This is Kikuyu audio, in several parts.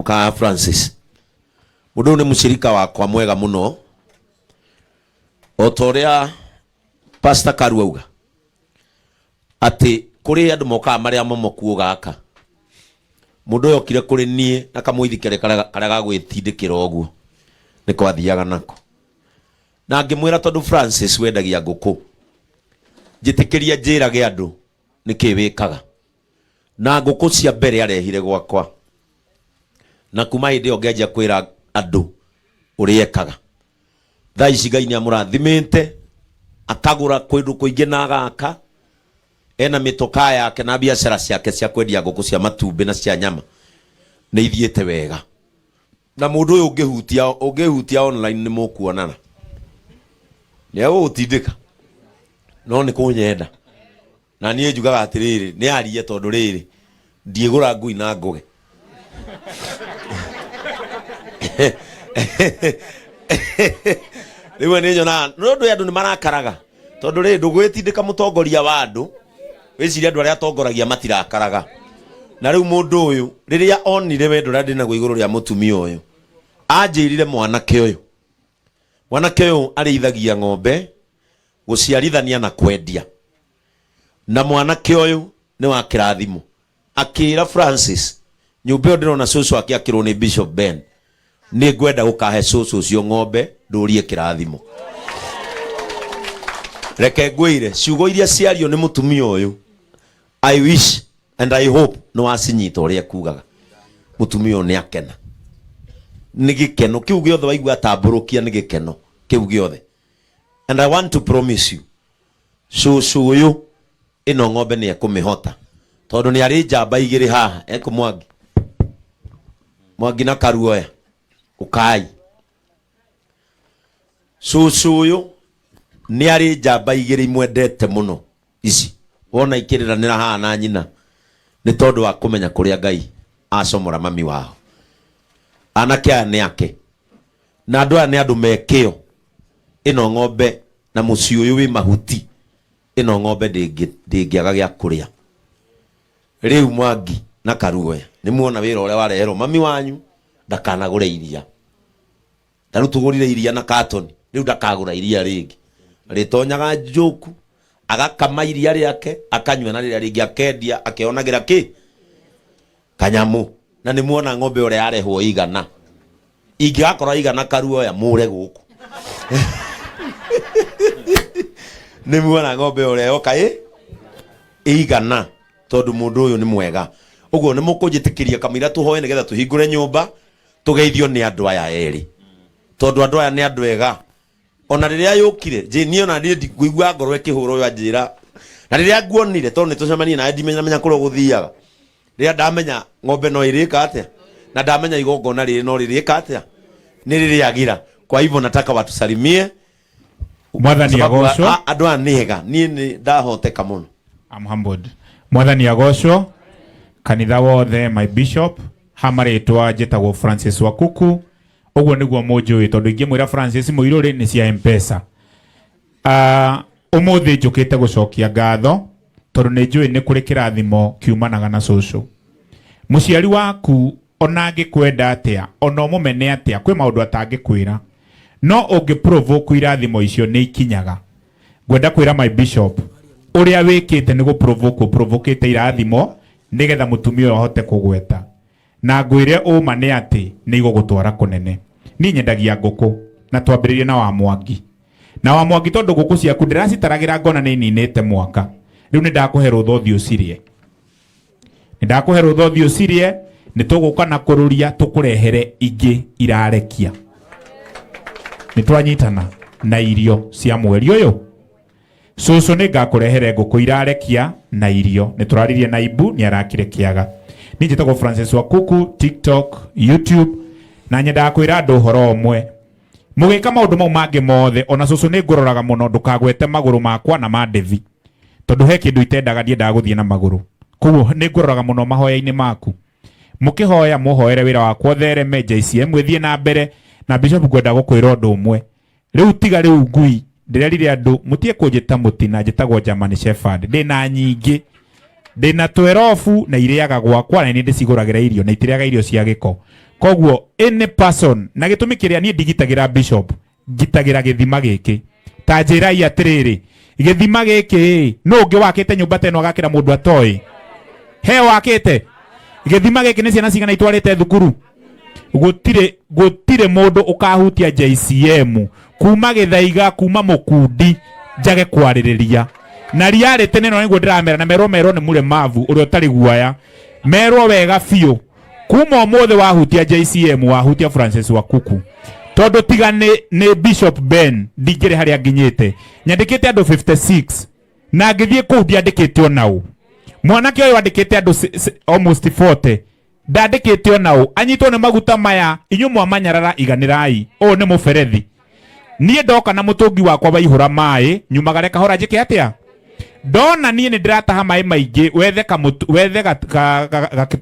Ũka Francis. Mũndũ ũyũ nĩ mũcirika wakwa mwega mũno. O ta ũrĩa Pastor Karu auga atĩ kũrĩ andũ mokaga marĩa momoku ũgaka. Mũndũ ũyũ okire kũrĩ niĩ na kamũithikiri karĩa karĩa ga gwĩtindĩkĩra ũguo nĩ kwathiaga nako. Na ngĩmwĩra tondũ Francis wendagia ngũkũ, njĩtĩkĩria njĩrage andũ nĩkĩ wĩkaga. Na ngũkũ cia mbere arehire gwakwa. Na kuma hĩndĩ ĩyo ngĩanjia kwĩra andũ ũrĩa ekaga. Thaa ici Ngai nĩ amũrathimĩte, akagũra kũndũ kũingĩ na agaka, ena mĩtokaa yake na biacara ciake cia kwendia ngũkũ cia matumbĩ na cia nyama nĩ ithiĩte wega. Na mũndũ ũyũ ũngĩhutia ũngĩhutia online nĩ mũkuonana. Nĩ egũgũtindĩka no nĩ kũnyenda. Na niĩ njugaga atĩrĩrĩ, nĩ arie tondũ rĩrĩ ndiĩgũra ngui na ngũge. Rĩmwe nĩ nyonaga nĩ ũndũ andũ nĩ marakaraga tondũ rĩrĩ ndũgwĩtindĩka mũtongoria wa andũ wĩcirie andũ arĩa atongoragia matirakaraga. Na rĩu mũndũ ũyũ rĩrĩa onire wendo ũrĩa ndĩnaguo igũrũ rĩa mũtumia ũyũ, anjĩrire mwanake ũyũ, mwanake ũyũ arĩithagia ng'ombe, gũciarithania na kwendia. Na mwanake ũyũ nĩ wa kĩrathimo. Akĩra Francis, nyũmba ĩyo ndĩrona cũcũ akĩakĩrwo nĩ Bishop Ben, nĩ ngwenda gũkahe cũcũ ũcio ng'ombe ndũrie kĩrathimo. Reke ngwĩre, ciugo iria ciario nĩ mũtumia ũyũ, I wish and I hope nĩ wacinyita ũrĩa ekugaga. Mũtumia ũyũ nĩ akena. Nĩ gĩkeno kĩu gĩothe waigua atambũrũkia nĩ gĩkeno kĩu gĩothe. And I want to promise you, cũcũ ũyũ ĩno ng'ombe nĩ ekũmĩhota tondũ nĩ arĩ njamba igĩrĩ haha ekũ Mwangi Mwangi na Karuoya ũkai. Cũcũ ũyũ nĩ arĩ njamba igĩrĩ imwendete mũno ici wona ikĩrĩranĩra haha na nyina nĩ tondũ wa kũmenya kũrĩa Ngai acomora mami wao. Anake aya nĩ ake na andũ aya nĩ andũ me kĩo. Ĩno ng'ombe na mũciĩ ũyũ wĩ mahuti, ĩno ng'ombe ndĩngĩaga gĩa kũrĩa. Rĩu Mwangi na Karuoya nĩ muona wĩra ũrĩa wareherwo mami wanyu, ndakanagũre iria. Ta rĩu tũgũrire iria na katoni, rĩu ndakagũra iria rĩngĩ. Arĩtonyaga njoku, agakama iria rĩake, akanyua na rĩrĩa rĩngĩ akendia, akeonagĩra kĩ? Kanyamũ. Na nĩ muona ng'ombe ũrĩa yarehwo igana. Ingĩgakora igana Karuoya, mũre gũkũ. Nĩ muona ng'ombe ũrĩa yoka ĩ igana, tondũ mũndũ ũyũ nĩ mwega. Ũguo nĩ mũkũnjĩtĩkĩria kamũira tũhoe nĩgetha tũhingũre nyũmba, tũgeithio nĩ andũ aya erĩ. Tondũ andũ aya nĩ andũ ega. Ona rĩrĩa yũkire, njĩ niĩ ona niĩ ngũigua ngoro ĩkĩhũra ũyũ anjĩra. Na rĩrĩa nguonire, tondũ nĩ tũcemanie nawe ndimenya kũrĩa ũgũthiaga. Rĩrĩa ndamenya ng'ombe no ĩrĩka atĩa, na ndamenya igongona rĩrĩ no rĩrĩka atĩa, nĩ rĩrĩagĩra. Kwa hivyo nataka watusalimie. Mwathani Sababu agocwo. andũ aya nĩ ega. Niĩ nĩ ndahoteka mũno. I'm humbled. Mwathani agocwo. Kanitha wothe, my bishop, ha marĩtwa njĩtagwo Francis Wakuku. Ũguo nĩguo mũnjũĩ tondũ ingĩmwĩra Francis Mũirũrĩ nĩ cia M-Pesa. Ũmũthĩ njũkĩte gũcokia ngatho tondũ nĩ njũĩ nĩ kũrĩ kĩrathimo kiumanaga na cũcũ. Mũciari waku ona angĩkwenda atĩa, ona ũmũmene atĩa, kwĩ maũndũ atangĩkwĩra. No ũngĩ provoke irathimo icio nĩ ikinyaga. Ngwenda kwĩra my bishop, ũrĩa wĩkĩte nĩ gũ provoke ũprovokĩte irathimo nĩgetha mũtumia ũyũ ahote kũgweta. Na ngwĩre ũma nĩ atĩ nĩ igũgũtwara kũnene. Niĩ nyendagia ngũkũ na twambĩrĩrie na wa Mwangi. Na wa Mwangi tondũ ngũkũ ciaku ndĩracitaragĩra ngona nĩ ininĩte mwaka. Rĩu nĩ ndakũhe rũtha ũthiĩ ũcirĩe. Nĩ ndakũhe rũtha ũthiĩ ũcirĩe, nĩ tũgũka na kũrũria tũkũrehere ingĩ irarekia. Nĩ twanyitana na irio cia mweri ũyũ. Cũcũ nĩ ngakũrehere ngũkũ irarekia na irio. Nĩ tũraririe na Ibu nĩ arakire kĩaga. Niĩ njĩtagwo Francis Wakuku, TikTok, YouTube, na nyendaga kwĩra andũ ũhoro ũmwe. Mũgĩka maũndũ mau mangĩ mothe, ona cũcũ nĩ ngũroraga mũno ndũkagwete magũrũ makwa na ma Devi. Tondũ he kĩndũ itendaga, ndiendaga gũthiĩ na magũrũ. Koguo nĩ ngũroraga mũno mahoya-inĩ maku. Mũkĩhoya mũhoere wĩra wakwa ũthereme, JCM ĩthiĩ na mbere, na Bishop ngwenda gũkwĩra ũndũ ũmwe. Rĩu tiga rĩu ngui, ndĩrerire andũ mũtige kũnjĩta mũtina, njĩtagwo German Shepherd. Ndĩna nyingĩ. Ndĩna twerobu na irĩaga gwakwa na nĩ ndĩcigũragĩra irio na itirĩaga irio cia gĩko. Koguo any person na gĩtũmi kĩrĩa niĩ ndigitagĩra bishop, ngitagĩra gĩthima gĩkĩ. Ta njĩrai atĩrĩrĩ, gĩthima gĩkĩ nũ ũngĩ wakĩte nyũmba ta ĩno agakĩra mũndũ atoĩ? He wakĩte gĩthima gĩkĩ? Nĩ ciana cigana itwarĩte thukuru? Gũtirĩ, gũtirĩ mũndũ ũkahutia JCM kuma Gĩthaiga, kuma Mũkundi, njage kwarĩrĩria na reality nĩno. Nĩguo ndĩramera na merwo, merwo nĩ mũremavu ũrĩa ũtarĩ guoya, merwo wega biũ, kuma ũmũthĩ wahutia JCM, wahutia Francis Wakuku, tondũ tiga nĩ Bishop Ben ndingĩrĩ harĩa nginyĩte. Nyandĩkĩte andũ 56 na ngĩthiĩ kũu ndiandĩkĩte onao. Mwanake ũyũ andĩkĩte andũ almost 40, ndandĩkĩte onao. Anyitwo nĩ maguta maya, inyuĩ mwamanyarara, iganĩrai. Ũyũ nĩ mũberethi. Niĩ ndoka na mũtũngi wakwa waihũra maĩ, nyumagare kahora. Njĩke atĩa ndona niĩ nĩ ndĩrataha maĩ maingĩ? Wethe wethe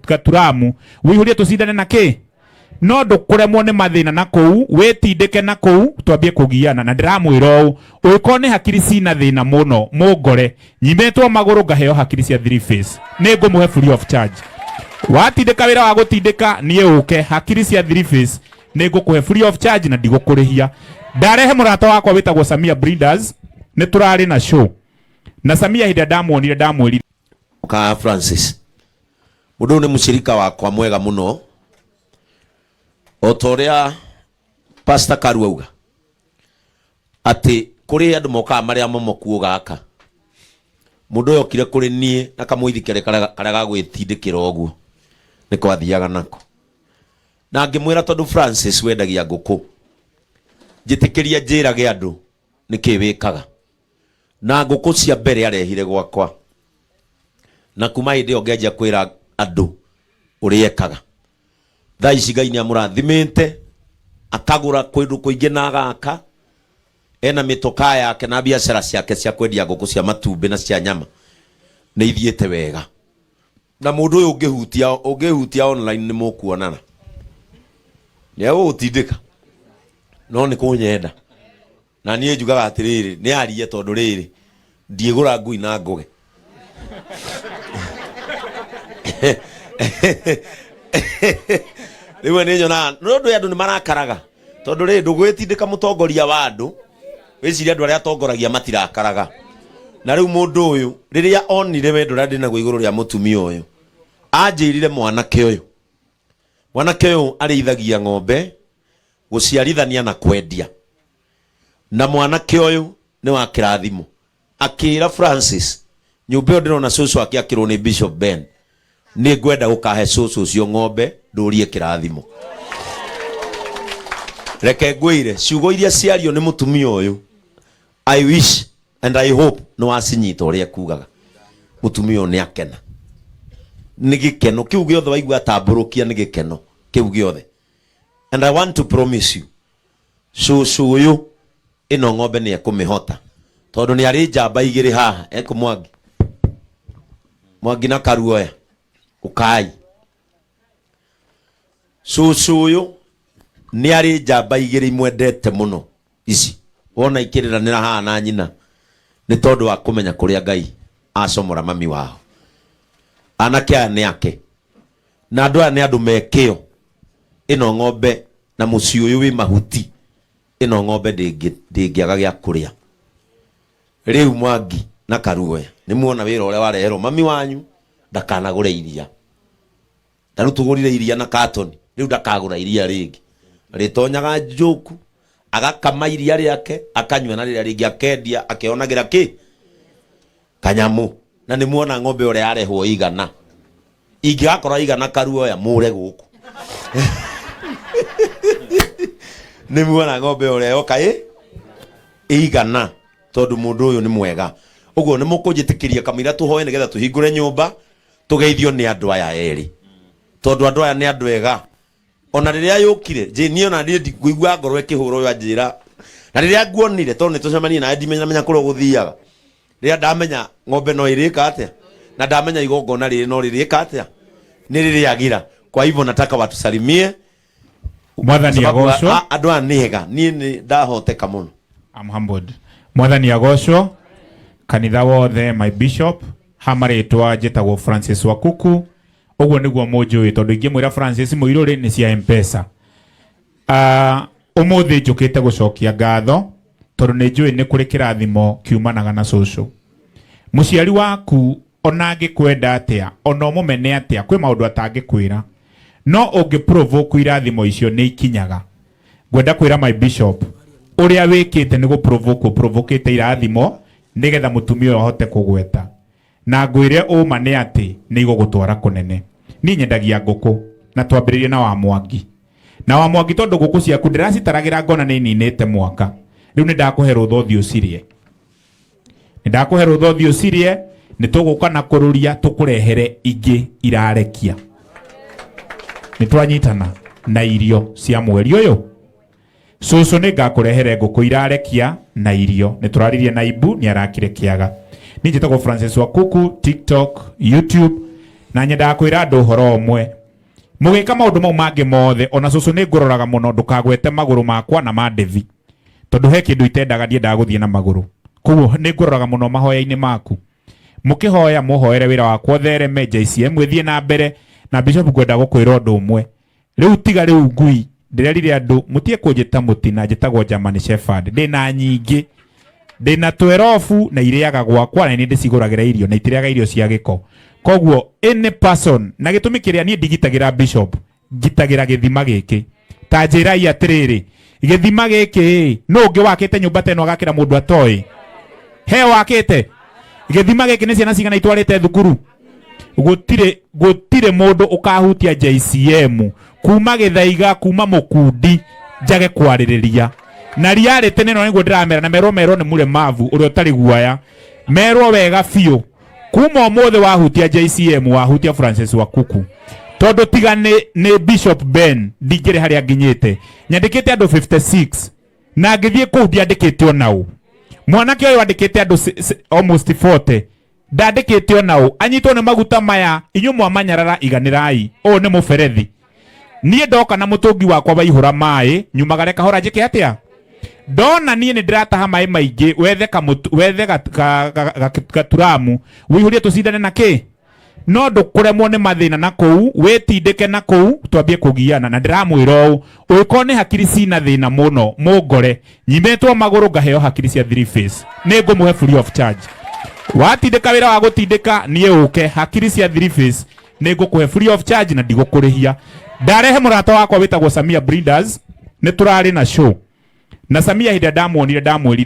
gaturamu wĩihũrie, tũcindane na kĩ, no ndũkũremwo nĩ mathĩna na kũu wĩtindĩke na kũu twambie kũgiana. Na ndĩramwĩra ũũ, ũngĩkorwo nĩ hakiri cina thĩna mũno, mũngore nyimĩtwo magũrũ, ngaheo hakiri cia three face, nĩ ngũmũhe free of charge. Watindĩka wĩra wa gũtindĩka, niĩ ũke hakiri cia three face, nĩ ngũkũhe free of charge na ndigũkũrĩhia. Ndarehe mũrata wakwa wĩtagwo Samia Breeders, nĩ tũrarĩ na show na Samia. Hĩndĩ ĩrĩa ndamuonire, ndamwĩrire Ka Francis, mũndũ ũyũ nĩ mũcirika wakwa mwega mũno. O ta ũrĩa Pastor Karu auga atĩ kũrĩ andũ mokaga marĩa momoku ũgaka, mũndũ ũyũ okire kũrĩ niĩ na kamũithikĩrĩ karĩa ga gwĩtindĩkĩra ũguo nĩ kwathiaga nako, na ngĩmwĩra, tondũ Francis wendagia ngũkũ, njĩtĩkĩria njĩrage andũ nĩkĩ wĩkaga na ngũkũ. Cia mbere arehire gwakwa, na kuma hĩndĩ ĩyo ngĩanjia kwĩra andũ ũrĩa ekaga. Thaa ici Ngai nĩ amũrathimĩte, akagũra kũndũ kũingĩ na agaka, ena mĩtokaa yake, na biacara ciake cia kwendia ngũkũ cia matumbĩ na cia nyama nĩ ithiĩte wega. Na mũndũ ũyũ ũngĩhutia online nĩ mũkuonana, nĩ egũgũtindĩka, no nĩ kũnyenda. Na niĩ njugaga atĩrĩrĩ, nĩ arie, tondũ rĩrĩ ndiĩgũra ngui na ngũge. Rĩmwe nĩ nyonaga nĩ ũndũ andũ nĩ marakaraga, tondũ rĩrĩ ndũgwĩtindĩka mũtongoria wa andũ, wĩcirie andũ arĩa atongoragia matirakaraga. Na rĩu mũndũ ũyũ rĩrĩa onire wendo ũrĩa ndĩnaguo igũrũ rĩa mũtumia ũyũ, anjĩrire mwanake ũyũ arĩithagia ng'ombe gũciarithania na kwendia, na mwanake ũyũ nĩ wa kĩrathimo. Akĩra Francis, nyũmba ĩyo ndĩrona cũcũ akĩakĩrwo nĩ Bishop Ben, nĩ ngwenda gũkahe cũcũ ũcio ng'ombe, ndũrie kĩrathimo. Reke ngwĩre, ciugo iria ciario nĩ mũtumia ũyũ, I wish and I hope nĩ wacinyita ũrĩa ekugaga. Mũtumia ũyũ nĩ akena nĩ gĩkeno kĩu gĩothe waigua atambũrũkia, nĩ gĩkeno kĩu gĩothe. And I want to promise you, cũcũ ũyũ ĩno ng'ombe nĩ ekũmĩhota, tondũ nĩ arĩ njamba igĩrĩ haha ekũ Mwangi, Mwangi na Karuoya. Ũkai, cũcũ ũyũ nĩ arĩ njamba igĩrĩ imwendete mũno. Ici wona ikĩrĩranĩra haha na nyina nĩ tondũ wa kũmenya kũrĩa Ngai acomora mami wao. Anake aya nĩ ake, na andũ aya nĩ andũ me kĩo. Ĩno ng'ombe na mũciĩ ũyũ wĩ mahuti, ĩno ng'ombe ndĩngĩaga gĩa kũrĩa. Rĩu Mwangi na Karuoya, nĩ muona wĩra ũrĩa wareherwo mami wanyu. Ndakanagũre iria. Ta rĩu tũgũrire iria na katoni, rĩu ndakagũra iria rĩngĩ. Rĩtonyaga njũku, agakama iria rĩake akanyua, na rĩrĩa rĩngĩ akendia akĩonagĩra kĩ kanyamũ. Na nĩ muona ng'ombe ũrĩa yarehwo igana, ingĩgakorwo igana, Karuoya mũre gũkũ. Nĩ muona ng'ombe ũrĩa yoka ĩ igana, tondũ mũndũ ũyũ nĩ mwega. Ũguo nĩ mũkũnjĩtĩkĩria kamũira tũhoe nĩgetha tũhingũre nyũmba, tũgeithio nĩ andũ aya erĩ, tondũ andũ aya nĩ andũ ega. Ona rĩrĩa yũkire njĩ niĩ, ona niĩ ndikũigua ngoro ĩkĩhũra ũyũ anjĩra, na rĩrĩa nguonire, tondũ nĩ tũcemanie nawe, ndimenya menya kũrĩa ũgũthiaga. Rĩrĩa ndamenya ng'ombe no ĩrĩka atĩa, na ndamenya igongona rĩrĩ no rĩrĩka atĩa, nĩ rĩrĩagĩra. Kwa hivyo nataka watusalimie. Mwathani Sababu agocwo. Andũ aya nĩ ega, niĩ nĩ ndahoteka mũno. I'm humbled. Mwathani agocwo, kanitha wothe, my bishop. Ha marĩtwa njĩtagwo Francis Wakuku. Ũguo nĩguo mũnjũĩ tondũ ingĩmwĩra Francis Mũirũrĩ nĩ cia M-Pesa. Ũmũthĩ njũkĩte gũcokia ngatho tondũ nĩ njũĩ nĩ kũrĩ kĩrathimo kiumanaga na cũcũ. Mũciari waku ona angĩkwenda atĩa, ona ũmũmene atĩa, kwĩ maũndũ atangĩkwĩra. No ũngĩ provoke irathimo icio nĩ ikinyaga. Ngwenda kwĩra my bishop, ũrĩa wĩkĩte nĩ gũ provoke ũprovokĩte irathimo nĩgetha mũtumia ũyũ ahote kũgweta. Na ngwĩre ũma nĩ atĩ nĩ igũgũtwara kũnene. Niĩ nyendagia ngũkũ na twambĩrĩrie na wa Mwangi. Na wa Mwangi tondũ ngũkũ ciaku ndĩracitaragĩra ngona nĩ ininĩte mwaka. Rĩu nĩ ndakũhe rũtha ũthiĩ ũcirĩe. Nĩ ndakũhe rũtha ũthiĩ ũcirĩe, nĩ tũgũka na kũrũria tũkũrehere ingĩ irarekia. Nĩ twanyitana na irio cia mweri ũyũ. Cũcũ nĩ ngakũrehere ngũkũ irarekia na irio. Nĩ tũraririe na Ibu nĩ arakire kĩaga. Niĩ njĩtagwo Francis Wakuku, TikTok, YouTube, na nyendaga kwĩra andũ ũhoro ũmwe. Mũgĩka maũndũ mau mangĩ mothe, ona cũcũ nĩ ngũroraga mũno ndũkagwete magũrũ makwa na ma Devi. Tondũ he kĩndũ itendaga, ndiendaga gũthiĩ na magũrũ. Koguo nĩ ngũroraga mũno mahoya-inĩ maku. Mũkĩhoya mũhoere wĩra wakwa ũthereme, JCM ĩthiĩ na mbere, na Bishop ngwenda gũkwĩra ũndũ ũmwe. Rĩu tiga rĩu ngui, ndĩrerire andũ mũtige kũnjĩta mũtina, njĩtagwo German Shepherd. Ndĩna nyingĩ. Ndĩna twerobu na irĩaga gwakwa na nĩ ndĩcigũragĩra irio na itirĩaga irio cia gĩko. Koguo any person, na gĩtũmi kĩrĩa niĩ ndigitagĩra bishop, ngitagĩra gĩthima gĩkĩ. Ta njĩrai atĩrĩrĩ, gĩthima gĩkĩ nũ ũngĩ wakĩte nyũmba ta ĩno agakĩra mũndũ atoĩ? He wakĩte? Gĩthima gĩkĩ nĩ ciana cigana itwarĩte thukuru? Gũtirĩ, gũtirĩ mũndũ ũkahutia JCM kuma Gĩthaiga, kuma Mũkundi, njage kwarĩrĩria. Na reality nĩ ĩno nĩguo ndĩramera, na merwo merwo nĩ mũremavu ũrĩa ũtarĩ guoya. Merwo wega biũ. Kuma ũmũthĩ wahutia JCM, wahutia Francis Wakuku. Tondũ tiga nĩ Bishop Ben, ndingĩrĩ harĩa nginyĩte. Nyandĩkĩte andũ 56. Na ngĩthiĩ kũu ndiandĩkĩte ona ũ. Mwanake ũyũ andĩkĩte andũ almost 40. Ndandĩkĩte ona ũ. Anyitwo nĩ maguta maya, inyuĩ mwamanyarara iganĩrai. Ũyũ nĩ mũberethi. Niĩ ndoka na mũtũngi wakwa waihũra maĩ, nyumagare kahora njĩke atĩa? Ndona niĩ nĩ ndĩrataha maĩ maingĩ, wethe wethe gaturamu, wĩihũrie tũcindane na kĩ? No ndũkũremwo nĩ mathĩna na kũu, wĩtindĩke na kũu, twambie kũgiana. Na ndĩramwĩra ũũ, ũngĩkorwo nĩ hakiri cina thĩna mũno, mũngore, nyimĩtwo magũrũ ngaheo hakiri cia three face. Nĩ ngũmũhe free of charge. Watindĩka wĩra wa gũtindĩka, niĩ ũke, hakiri cia three face, nĩ ngũkũhe free of charge na ndigũkũrĩhia. Ndarehe mũrata wakwa wĩtagwo Samia Breeders, nĩ tũrarĩ na show. Na Samia hĩndĩ ĩrĩa ndamuonire ndamwĩrire